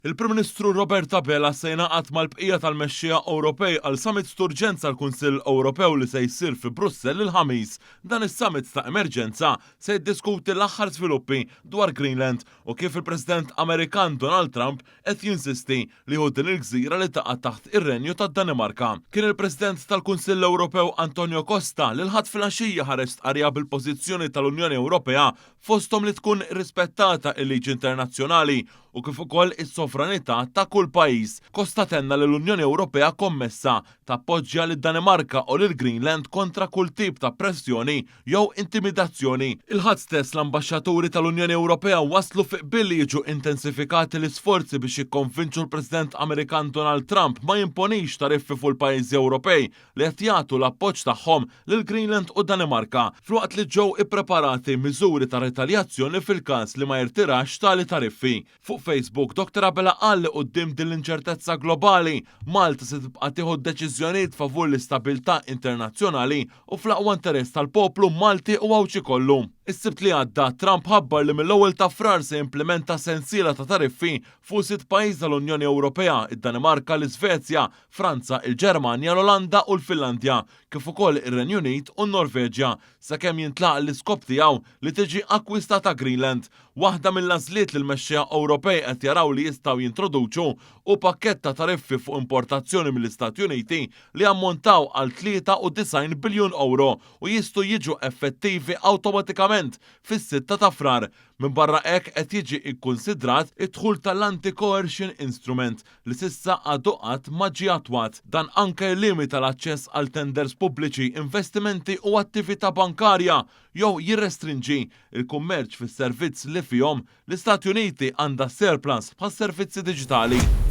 Il-Prim Ministru Robert Abela se jingħaqad mal-bqija tal-mexxejja Ewropej għal summit t'urġenza għall-Kunsill Ewropew li se jsir fi Brussell il-Ħamis. Dan is-summit ta' emerġenza se jiddiskuti l-aħħar żviluppi dwar Greenland u kif il-President Amerikan Donald Trump qed jinsisti li jieħu din il-gżira li taqa' taħt ir-Renju tad-Danimarka. Kien il-President tal-Kunsill Ewropew Antonio Costa li l-Ħadd filgħaxija ħareġ stqarrija bil-pożizzjoni tal-Unjoni Ewropea fosthom li tkun rispettata il-liġi internazzjonali u kif ukoll is-sovranità ta' kull pajjiż. Costa tenna li l-Unjoni Ewropea kommessa tappoġġja lid-Danimarka u lil Greenland kontra kull tip ta' pressjoni jew intimidazzjoni. Il-Ħadd stess l-ambaxxaturi tal-Unjoni Ewropea waslu fi qbil li jiġu intensifikati l-isforzi biex jikkonvinċu l-President Amerikan Donald Trump ma jimponix tariffi fuq il-pajjiżi Ewropej li qed jagħtu l-appoġġ tagħhom lil Greenland u d-Danimarka, filwaqt li ġew ippreparati miżuri ta' ritaljazzjoni fil-każ li ma jirtirax tali tariffi. Fuq Facebook, Dr Abela qal li quddiem din l-inċertezza globali, Malta se tibqa' tieħu deċiżjonijiet favur l-istabilità internazzjonali u fl-aqwa interess tal-poplu Malti u Għawdxi kollu. Is-Sibt li għadda, Trump ħabbar li mill-ewwel ta' Frar se jimplimenta sensiela ta' tariffi fuq sitt pajjiż tal-Unjoni Ewropea, id-Danimarka, l-Iżvezja, Franza, il-Ġermanja, l-Olanda u l-Finlandja, kif ukoll ir-Renju Unit u n-Norveġja, sakemm jintlaqa' l-iskop tiegħu li tiġi akkwistata Greenland. Waħda mill-għażliet li l-mexxejja Ewropej qed jaraw li jistgħu jintroduċu hu pakkett ta' tariffi fuq importazzjoni mill-Istati Uniti li jammontaw għal 93 biljun ewro u jistgħu jiġu effettivi awtomatikament fis-sitta ta' Frar. Minbarra hekk qed jiġi kkunsidrat id-dħul tal-Anti-Coercion Instrument li s'issa għadu qatt ma ġie attwat. Dan anke jillimita l-aċċess għal tenders pubbliċi, investimenti u attività bankarja jew jirrestrinġi l-kummerċ fis-servizz li fihom l-Istati Uniti għandha surplus bħas-servizzi diġitali.